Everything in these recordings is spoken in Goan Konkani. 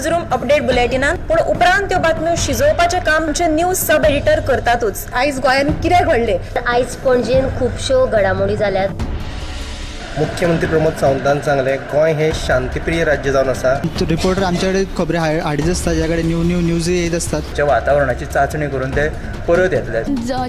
न्यूज रूम अपडेट बुलेटिनान, पूण उपरांत त्यो बातम्यो शिजोवपाचें काम आमचे न्यूज सब एडिटर करतातूच. आयज गोंयांत कितें घडलें? आयज पणजेन खुबश्यो घडामोडी जाल्यात. मुख्यमंत्री प्रमोद सावंतान सांगलें, गोंय हें शांतीप्रिय राज्य जावन आसा. रिपोर्टर आमच्याकडे खबरी हाडीत आसता, ज्या कडेन न्यू न्यू न्यूज येत आसतात. वातावरणाची चांचणी करून ते परत येतले.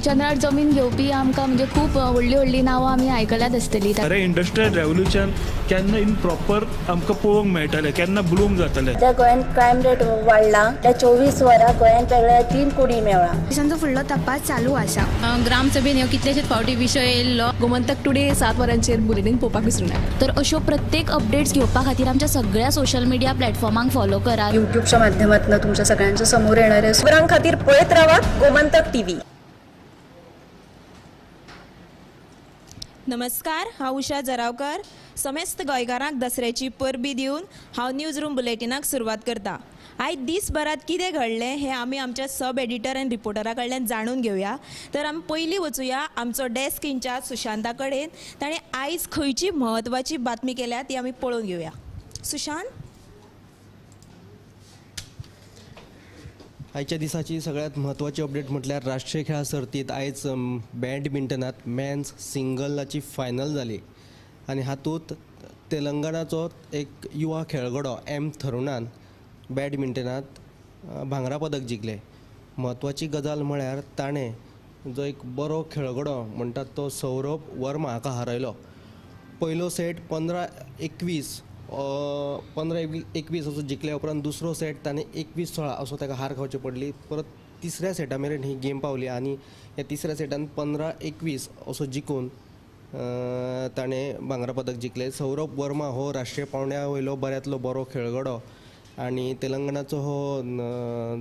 चंद्रार जमीन घेवपी आमकां म्हणजे खूब व्हडली व्हडली नांवां आमी आयकल्यात आसतली. खरें इंडस्ट्रियल रेव्होल्युशन केन्ना इन प्रॉपर आमकां पळोवंक मेळटलें, केन्ना ब्लूम जातलें. त्या गोंयांत क्रायम रेट वाडला, त्या 24 वरां गोंयांत वेगळ्या 3 कोटी मेळ्ळा. पोलिसांचो फुडलो तपास चालू आसा. ग्रामसभेन ह्यो कितलेशेच फावटी विशय येयल्लो. गोमंतक टुडे 7 वरांचेर बुलेटीन पळोवपाक विसरूं नाका. तर अश्यो प्रत्येक अपडेट्स घेवपा खातीर आमच्या सगळ्या सोशल मिडिया प्लॅटफॉर्मांक फॉलो करात. यूट्यूबच्या माध्यमातून तुमच्या सगळ्यांच्या समोर येणाऱ्या खबरां खातीर पळयत रावात गोमंतक टीव्ही. नमस्कार, हांव उषा जरावकर. समेस्त गोंयकारांक दसऱ्याची परबी दिवन हांव न्यूज रूम बुलेटिनाक सुरवात करता. आयज दीसभरांत कितें घडलें हें आमी आमच्या सब एडिटर आनी रिपोर्टरा कडल्यान जाणून घेवया. तर आमी पयलीं वचुया आमचो डेस्क इन्चार्ज सुशांता कडेन, ताणें आयज खंयची म्हत्वाची बातमी केल्या ती आमी पळोवन घेवया. सुशांत, आयच्या दिसाची सगळ्यात म्हत्वाची अपडेट म्हटल्यार राष्ट्रीय खेळां सर्तींत आयज बॅडमिंटनांत मॅन्स सिंगलाची फायनल जाली आनी हातूंत तेलंगणाचो एक युवा खेळगडो एम थरुणान बॅडमिंटनांत भांगरा पदक जिखलें. म्हत्वाची गजाल म्हळ्यार ताणें जो एक बरो खेळगडो म्हणटात तो सौरभ वर्मा हाका हारयलो. पयलो सेट 15-21 15-21 असो जिखल्या उपरांत दुसरो सेट ताणें 21-16 असो ताका हार खावची पडली. परत तिसऱ्या सेटा मेरेन ही गेम पावली आनी ह्या तिसऱ्या सेटान 15-21 असो जिखून ताणें भांगरा पदक जिखलें. सौरभ वर्मा हो राष्ट्रीय पावंड्या वयलो बऱ्यांतलो बरो खेळगडो आनी तेलंगणाचो हो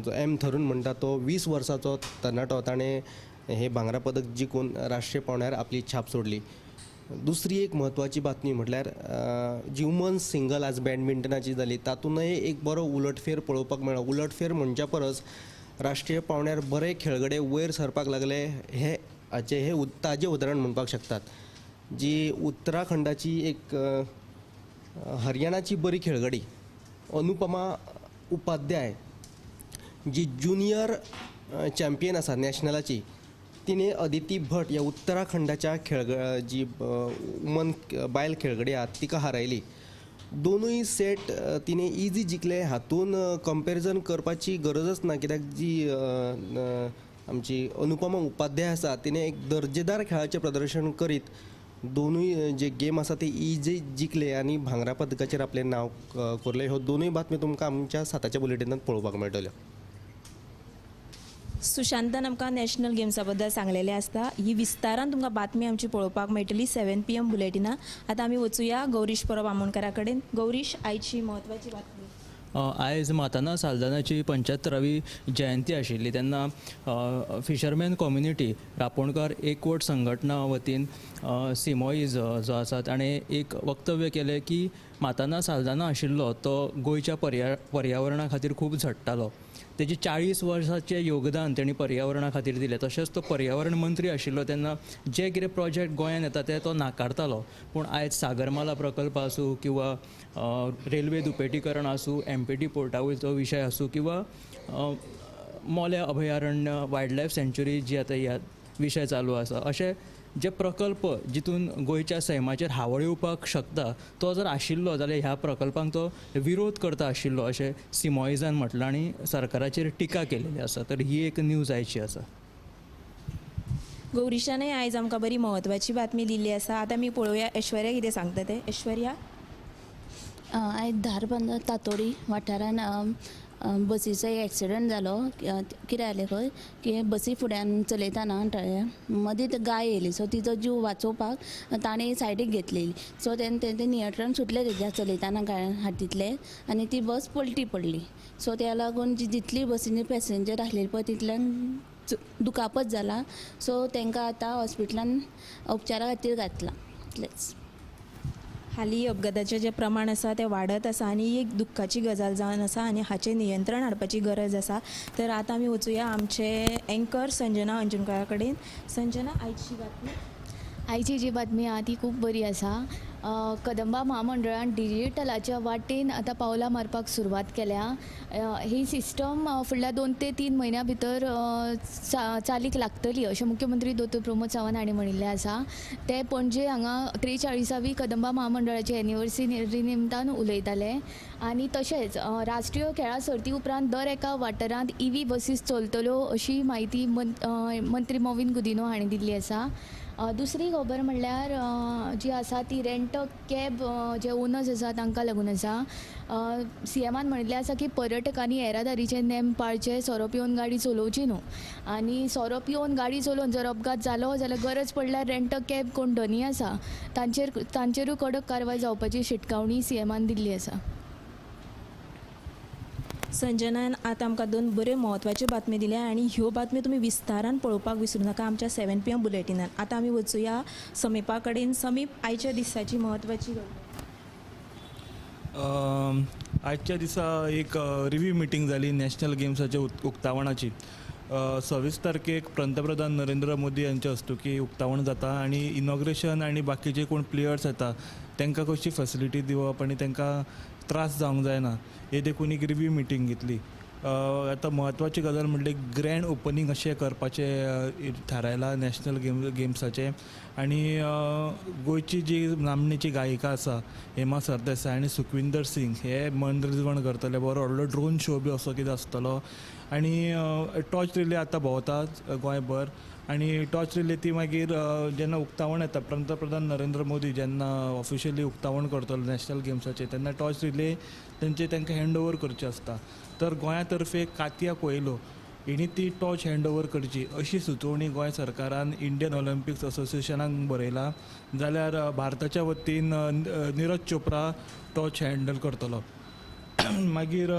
जो एम थरून म्हणटा तो 20 वर्साचो तरणाटो, ताणें हें भांगरा पदक जिखून राष्ट्रीय पावंड्यार आपली छाप सोडली. दुसरी एक म्हत्वाची बातमी म्हटल्यार जी वुमन्स सिंगल आज बॅडमिंटनाची जाली तातूंतय एक बरो उलटफेर पळोवपाक मेळ्ळो. उलटफेर म्हणच्या परस राष्ट्रीय पावंड्यार बरे खेळगडे वयर सरपाक लागले हे हाचें हे ताजें उदाहरण म्हणपाक शकतात. जी उत्तराखंडाची एक हरियाणाची बरी खेळगडी Anupama Upadhyay G junior champion आसा नॅशनलाची, तिणें अदिती भट ह्या उत्तराखंडाच्या जी वुमन बायल खेळगडी आहा तिका हारयली. दोनूय सेट तिणें इजी जिखले. हातून कंपेरिजन करपाची गरजच ना, कित्याक जी आमची अनुपमा उपाध्याय आसा तिणें एक दर्जेदार खेळाचें प्रदर्शन करीत दोनूय जे गेम आसा ते इजी जिखले आनी भांगरा पदकाचेर आपलें नांव कोरलें. ह्यो दोनूय बातमी तुमकां आमच्या 7च्या बुलेटिनांत पळोवपाक मेळटल्यो. सुशांतान आमकां नॅशनल गेम्सा बद्दल सांगलेलें आसता. ही विस्तारान तुमकां बातमी आमची पळोवपाक मेळटली 7 PM बुलेटिना. आतां आमी वचुया गौरीश परब आमोणकारा कडेन. गौरीश, आयची म्हत्वाची बातमी. आयज माताना साल्दानाची 75वी जयंती आशिल्ली तेन्ना फिशरमॅन कम्युनिटी रापोणकार एकवट संघटना वतीन सिमोईज जो आसा ताणें एक वक्तव्य केलें की माताना साल्दाना आशिल्लो तो गोंयच्या पर्यावरणा खातीर खूब झडटालो. तेजी 40 वर्सांचें योगदान तेणी पर्यावरणा खातीर दिलें. तशेंच तो पर्यावरण मंत्री आशिल्लो तेन्ना जे कितें प्रोजेक्ट गोंयांत येता ते तो नाकारतालो. पूण आयज सागरमाला प्रकल्प आसूं किंवा रेल्वे दुपेटीकरण आसूं, एमपीटी पोर्टा वयलो विशय आसूं किंवा मोलें अभयारण्य वायल्ड लायफ सँच्युरी जी आतां ह्या विशय चालू आसा, अशे जे प्रकल्प जितून गोंयच्या सैमाचेर हावळ येवपाक शकता तो जर आशिल्लो जाल्यार ह्या प्रकल्पांक तो विरोध करता आशिल्लो अशें सिमोइजान म्हटलां आनी सरकाराचेर टिका केलेली आसा. तर ही एक न्यूज आयची आसा. गौरीशानय आयज आमकां बरी म्हत्वाची बातमी दिल्ली आसा. आतां आमी पळोवया ऐश्वर्या कितें सांगता तें. ऐश्वर्या, आयज धारबांदोडा तातोडी वाठारान बसीचो एक एक्सिडंट जालो. कितें जालें खंय की बसी फुड्यान चलयतना मदींच गाय येयली, सो तिचो जीव वाचोवपाक ताणें सायडीक घेतलेली. सो तेन्ना तें नियंत्रण सुटलें तेज्या चलयतना हातींतलें आनी ती बस पलटी पडली. सो त्या लागून जी जितली बसींनी पॅसेंजर आसलेली पळय तितल्यांक दुखापत जाला. सो तांकां आतां हॉस्पिटलान उपचारा खातीर घातलां. इतलेंच. हालीं अपघाताचें जें प्रमाण आसा तें वाडत आसा आनी एक दुख्खाची गजाल जावन आसा आनी हाचें नियंत्रण हाडपाची गरज आसा. तर आतां आमी वचुया आमचे एंकर संजना अंजुणकारा कडेन. संजना, आयची बातमी. आयची जी बातमी आहा ती खूब बरी आसा. कदंबा म्हामंडळान डिजिटलाच्या वाटेन आतां पावलां मारपाक सुरवात केल्या. ही सिस्टम फुडल्या 2 ते 3 म्हयन्या भितर चालीक लागतली अशें मुख्यमंत्री दोतोर प्रमोद सावंत हांणी म्हणिल्लें आसा. ते पणजे हांगा 43वी कदंबा म्हामंडळाची एनिवर्सरी निमतान उलयताले. आनी तशेंच राष्ट्रीय खेळां सर्ती उपरांत दर एका वाठारांत EV बसीस चलतल्यो अशी म्हायती मंत्री मॉविन गुदिन्हो हांणी दिल्ली आसा. दुसरी खबर म्हणल्यार जी आसा ती रेंट कॅब जे ओनर्स आसा तांकां लागून आसा. सीएमान म्हणिल्लें आसा की पर्यटकांनी येरादारीचे नेम पाळचे, सोरो पिवन गाडी चलोवची न्हू आनी सोरो पिवन गाडी चलोवन जर अपघात जालो जाल्यार गरज पडल्यार रेंट कॅब कोण धनी आसा तांचेरूय कडक कारवाय जावपाची शिटकावणी सीएमान दिल्ली आसा. संजनान आतां आमकां 2 बऱ्यो म्हत्वाच्यो बातम्यो दिल्या आनी ह्यो बातम्यो तुमी विस्तारान पळोवपाक विसरूं नाका आमच्या 7 PM बुलेटिनान. आतां आमी वचुया समीपा कडेन. समीप, आयच्या दिसाची म्हत्वाची गजाल. आयच्या दिसा एक रिव्यू मिटींग जाली नॅशनल गेम्साच्या उक्तावणाची. 26 तारखेक पंतप्रधान नरेंद्र मोदी यांच्या हस्तुकी उक्तावण जाता आनी इनॉग्रेशन आनी बाकीचे कोण प्लेयर्स येता तांकां कशी फॅसिलिटी दिवप आनी तांकां त्रास जावंक जायना हे देखून एक रिव्यू मिटींग घेतली. आतां म्हत्वाची गजाल म्हणल्यार ग्रँड ओपनींग अशें करपाचें थारायलां नॅशनल गेम्साचें आनी गोंयची जी नामनेची गायिका आसा हेमा सरदेसाय आनी सुखविंदर सिंग हे मनरिजवण करतले. बरो व्हडलो ड्रोन शो बी असो कितें आसतलो आनी टॉर्च रिले आतां भोंवता गोंयभर आनी टॉर्च रिले ती मागीर जेन्ना उक्तावण येता पंतप्रधान नरेंद्र मोदी जेन्ना ऑफिशियली उक्तावण करतलो नॅशनल गेम्साचें तेन्ना टॉर्च रिले तेंचे तांकां हँड ओवर करची आसता. तर गोंया तर्फे कातिया कोयलो हिणी ती टॉर्च हँड ओवर करची अशी सुचोवणी गोंय सरकारान इंडियन ऑलिम्पिक्स असोसिएशनाक बरयला. जाल्यार भारताच्या वतीन नीरज चोप्रा टॉर्च हँडल करतलो. मागीर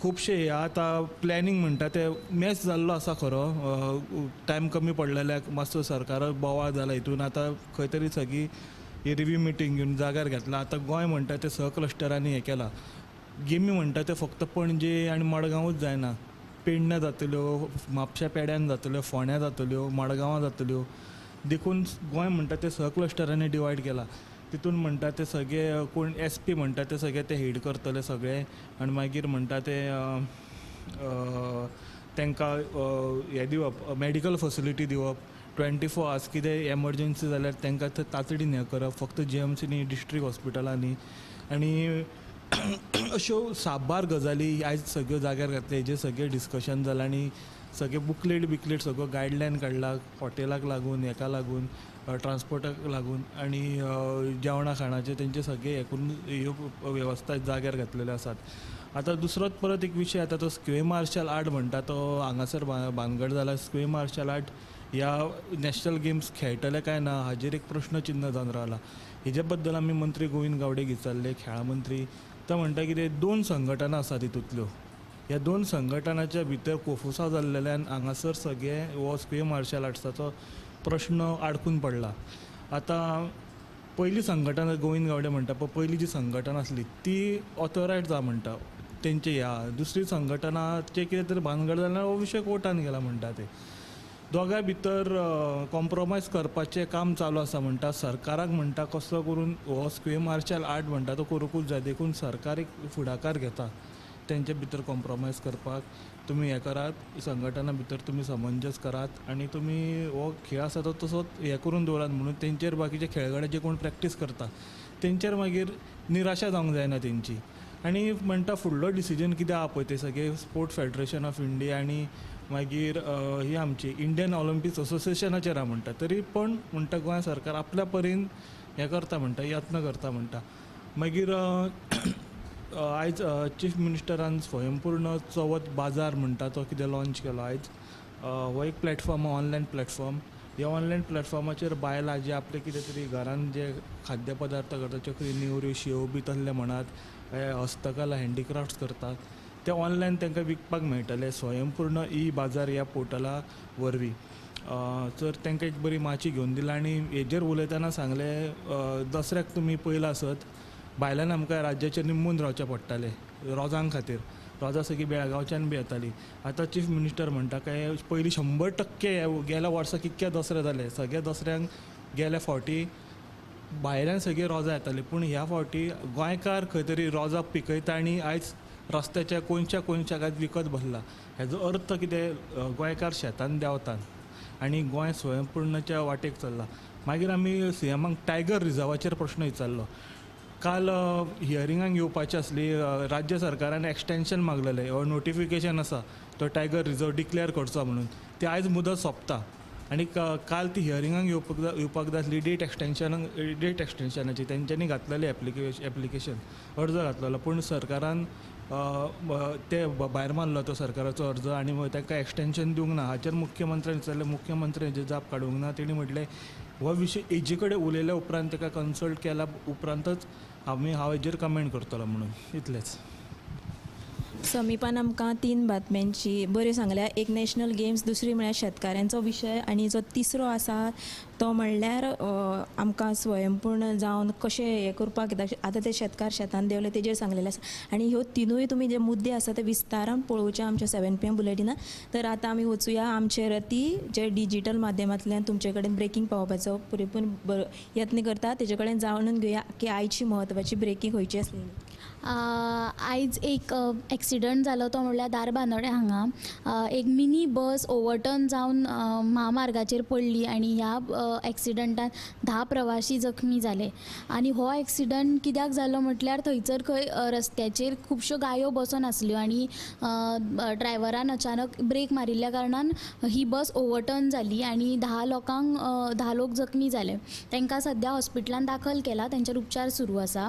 खुबशे हे आतां प्लॅनिंग म्हणटा ते मॅच जाल्लो आसा खरो, टायम कमी पडलेल्याक मातसो सरकाराक बोवाळ जाला हितून. आतां खंय तरी सगळी ही रिव्यू मिटींग घेवन जाग्यार घेतला. आतां गोंय म्हणटा ते 6 क्लस्टरांनी हें केलां. गेमी म्हणटा ते फक्त पणजे आनी मडगांवूच जायना, पेडण्यां जातल्यो, म्हापशा पेड्यान जातल्यो, फोंड्यां जातल्यो, मडगांवां जातल्यो. देखून गोंय म्हणटा ते 6 क्लस्टरांनी डिवायड केला. तितून म्हणटा ते सगळे कोण SP म्हणटा ते सगळे ते हेड करतले सगळे आनी मागीर म्हणटा ते तांकां हें दिवप, मॅडिकल फॅसिलिटी दिवप, 24 आवर्स कितें एमर्जन्सी जाल्यार तांकां तातडीन हें करप, फक्त GMC न्ही डिस्ट्रिक्ट हॉस्पिटलांनी. आनी अश्यो साबार गजाली आयज सगळ्यो जाग्यार घातले, हेजेर सगळें डिस्कशन जालां आनी सगळे बुकलेट बिकलेट सगळो गायडलायन काडला हॉटेलाक लागून, हेका लागून, ट्रान्सपोर्टाक लागून आनी जेवणा खाणाचें तेंचे सगळे हें करून ह्यो वेवस्था जाग्यार घातलेल्यो आसात. आतां दुसरोच परत एक विशय आतां तो स्क्वे मार्शल आर्ट म्हणटा तो हांगासर भानगड जाला. स्क्वे मार्शल आर्ट ह्या नॅशनल गेम्स खेळटले काय ना हाजेर एक प्रश्न चिन्ह जावन रावला. हेजे बद्दल आमी मंत्री गोविंद गावडे विचारले, खेळां मंत्री. तो म्हणटा कितें 2 संघटना आसा तितूंतल्यो, ह्या 2 संघटनाच्या भितर कोफुसांव जाल्ल्यान हांगासर सगळे हो स्क्वे मार्शल आर्ट्साचो प्रश्न आडकून पडला. आतां पयली संघटना गोविंद गावडे म्हणटा पळय, पयली जी संघटना आसली ती ऑथोरायज जा म्हणटा तेंचे, ह्या दुसरी संघटनाचें कितें तरी भानगड जाल्यार हो विशय कोर्टान गेला म्हणटा. ते दोगांय भितर कॉम्प्रोमायज करपाचें काम चालू आसा म्हणटा. सरकाराक म्हणटा कसो करून हो स्क्वे मार्शल आर्ट म्हणटा तो करूंकूच जाय, देखून सरकार एक फुडाकार घेता तेंचे भितर कॉम्प्रोमायज करपाक. तुमी हें करात, संघटना भितर तुमी समंजस करात आनी तुमी हो खेळ आसा तो तसोच हें करून दवरात म्हणून तेंचेर बाकीचे खेळगडे जे कोण प्रॅक्टीस करता तेंचेर मागीर निराशा जावंक जायना तेंची. आनी म्हणटा फुडलो डिसिजन कितें आहा पळय ते सगळे स्पोर्ट फेडरेशन ऑफ इंडिया आनी मागीर ही आमची इंडियन ऑलिम्पिक्स असोसिएशनाचेर आहा म्हणटा. तरी पण म्हणटा गोंय सरकार आपल्या परीन हें करता म्हणटा, यत्न करता म्हणटा. मागीर आयज चीफ मिनिस्टरान स्वयंपूर्ण चवथ बाजार म्हणटा तो कितें लॉन्च केलो आयज. हो एक प्लॅटफॉर्म, ऑनलायन प्लॅटफॉर्म. ह्या ऑनलायन प्लॅटफॉर्माचेर बायलां जे आपले कितें तरी घरान जे खाद्य पदार्थ करता, चकरी, नेवऱ्यो, शेव बी तसले म्हणात, हस्तकला, हँडीक्राफ्ट्स करतात, ते ऑनलायन तांकां विकपाक मेळटले स्वयंपूर्ण ई बाजार ह्या पोर्टला वरवीं. तर तांकां एक बरी माची घेवन दिला आनी हेजेर उलयतना सांगलें, दसऱ्याक तुमी पयलां आसत बायलांनी आमकां राज्याचेर निंबून रावचें पडटालें रोजां खातीर, रोजां सगळीं बेळगांवच्यान बी येतालीं. आतां चीफ मिनिस्टर म्हणटा काय पयलीं 100% गेल्या वर्सा कितके दसरे जाले, सगळ्या दसऱ्यांक गेल्या फावटी भायल्यान सगळीं रोजां येतालीं, पूण ह्या फावटी गोंयकार खंय तरी रोजां पिकयता आनी आयज रस्त्याच्या कोनशा कोनशाक आयज विकत बसला. हेजो अर्थ कितें, गोंयकार शेतान देंवतात आनी गोंय स्वयंपूर्णच्या वाटेक चल्ला. मागीर आमी सीएमाक टायगर रिजर्वाचेर प्रश्न विचारलो. काल हियरिंगाक येवपाची आसली, राज्य सरकारान एक्सटेंशन मागलेलें, हो नोटिफिकेशन आसा तो टायगर रिजर्व डिक्लेअर करचो म्हणून, ती आयज मुदत सोंपता आनी काल ती हियरिंगाक येवपाक जाय आसली. डेट एक्सटेंशनाची तेंच्यांनी घातलेली एप्लिकेशन अर्ज घातलेलो, पूण सरकारान ते भायर मारलो तो सरकाराचो अर्ज आनी तांकां एक्सटेंशन दिवंक ना. हाचेर मुख्यमंत्र्यान विचारलें, मुख्यमंत्र्यान जाप काडूंक ना. तेणी म्हटलें हो विशय एजी कडेन उलयल्या उपरांत, ताका कन्सल्ट केल्या उपरांतच हांव हेजेर कमेंट करतलो म्हणून, इतलेंच. समीपान आमकां 3 बातम्यांची बऱ्यो सांगल्या. एक नॅशनल गेम्स, दुसरी म्हळ्यार शेतकाऱ्यांचो विशय, आनी जो तिसरो आसा तो म्हणल्यार आमकां स्वयंपूर्ण जावन कशें हें करपाक येता, आतां ते शेतकार शेतान देंवले तेजेर सांगलेलें आसा. आनी ह्यो तिनूय तुमी जे मुद्दे आसा ते विस्तारान पळोवचे आमच्या 7 PM बुलेटिनान. तर आतां आमी वचुया आमचे रती जे डिजीटल माध्यमांतल्यान तुमचे कडेन ब्रेकींग पावोवपाचो पुरेपूर यत्न करता, तेजे कडेन जाणून घेवया की आयची म्हत्वाची ब्रेकींग खंयची आसलेली. आयज एक एक्सिडंट जालो तो म्हणल्यार धारबांदोड्या हांगा एक मिनी बस ओवरटर्न जावन म्हामार्गाचेर पडली आनी ह्या एक्सिडंटान 10 प्रवासी जखमी जाले. आनी हो एक्सिडंट कित्याक जालो म्हटल्यार थंयसर खंय रस्त्याचेर खुबश्यो गायो बसून आसल्यो आनी ड्रायव्हरान अचानक ब्रेक मारिल्ल्या कारणान ही बस ओवरटर्न जाली आनी 10 लोक जखमी जाले. तांकां सद्या हॉस्पिटलान दाखल केला, तांचेर उपचार सुरू आसा.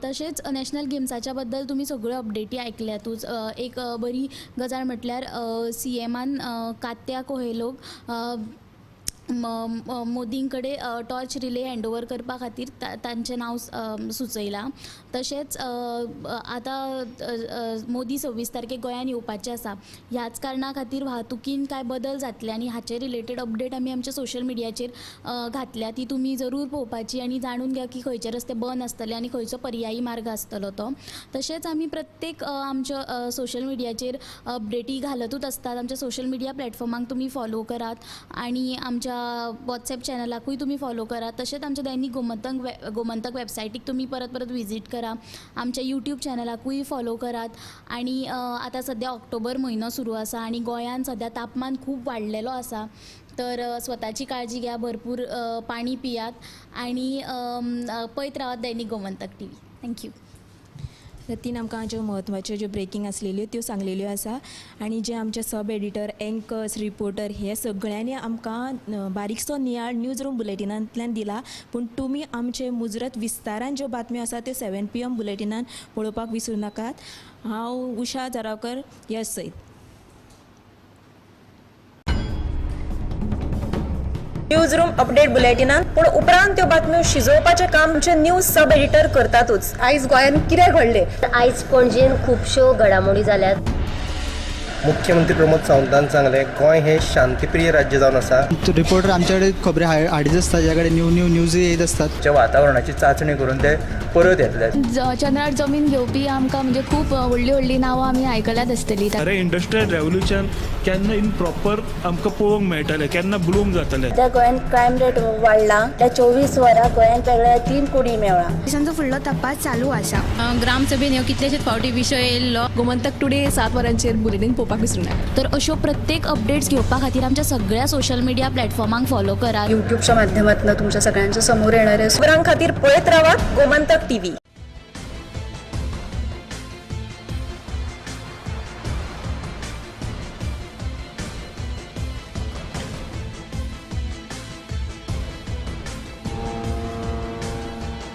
तशेंच नॅशनल गेम्साच्या बद्दल तुमी सगळ्यो अपडेटी आयकल्यातूच. एक बरी गजाल म्हटल्यार सीएमान कात्या कोहेलोक मोदीं कडेन टॉर्च रिले हँडओवर करपा खातीर तांचें नांव सुचयलां. तशेंच आतां मोदी 26 तारखेक गोंयान येवपाचे आसा, ह्याच कारणा खातीर वाहतुकीन कांय बदल जातले आनी हाचे रिलेटेड अपडेट आमी आमच्या सोशल मिडियाचेर घातल्या, ती तुमी जरूर पळोवपाची आनी जाणून घ्या की खंयचे रस्ते बंद आसतले आनी खंयचो पर्यायी मार्ग आसतलो तो. तशेंच आमी प्रत्येक आमच्या सोशल मिडियाचेर अपडेटी घालतूच आसतात. आमच्या सोशल मिडिया प्लॅटफॉर्मांक तुमी फॉलो करात आनी आमच्या वॉट्सएप चॅनलाकूय तुमी फॉलो करात. तशेंच आमच्या दैनिक गोमंतक वेबसायटीक तुमी परत परत विजीट करा, आमच्या यूट्यूब चॅनलाकूय फॉलो करात. आनी आतां सद्या ऑक्टोबर म्हयनो सुरू आसा आनी गोंयान सद्या तापमान खूब वाडलेलो आसा, तर स्वताची काळजी घ्या, भरपूर पाणी पियात आनी पळयत रावात दैनिक गोमंतक टीव्ही. Thank you. रतीन आमकां ज्यो म्हत्वाच्यो ज्यो ब्रेकींग आसलेल्यो त्यो सांगलेल्यो आसा आनी जे आमचे सब एडिटर, एंकर्स, रिपोर्टर हे सगळ्यांनी आमकां बारीकसो नियाळ न्यूज रूम बुलेटिनांतल्यान दिला. पूण तुमी आमचे मुजरत विस्तारान ज्यो बातम्यो आसा त्यो 7 PM बुलेटिनान पळोवपाक विसरूं नाकात. हांव उषा जरावकर, यश सयत. न्यूज रूम अपडेट बुलेटिनान पूण उपरांत त्यो बातम्यो शिजोवपाचें काम आमचे न्यूज सब एडिटर करतातूच. आयज गोंयांत कितें घडलें, आयज पणजेन खुबश्यो घडामोडी जाल्यात. मुख्यमंत्री प्रमोद सावंतान सांगलें गोंय हें शांतीप्रिय राज्य जावन आसा. रिपोर्टर आमचे कडेन खबरी हाडीत आसता, ज्या कडेन न्यू न्यू न्यूज येत आसतात. वातावरणाची चांचणी करून ते परत येतले. चंद्रार जमीन घेवपी आमकां म्हणजे खूब व्हडली व्हडली नांवां आमी आयकल्यात आसतली. अरे इंडस्ट्रियल रेवोल्युशन केन्ना इन प्रॉपर आमकां पळोवंक मेळटलें, केन्ना ब्लूम जातलें. त्या गोंयांत क्रायम रेट वाडला, त्या 24 वरां गोंयांत वेगळ्या 3 कोडी मेळ्ळा. पोलिसांचो फुडलो तपास चालू आसा. ग्रामसभेन ह्यो कितलेशेच फावटी विशय येयल्लो. गोमंतक टुडे 7 वरांचेर बुलेटीन पळोवपाक विसरूं नाका. तर अश्यो प्रत्येक अपडेट्स घेवपा खातीर आमच्या सगळ्या सोशल मिडिया प्लॅटफॉर्मांक फॉलो करात. यूट्यूबच्या माध्यमातून तुमच्या सगळ्यांच्या समोर येणारे खबरां खातीर पळयत रावात गोमंतक टीव्ही.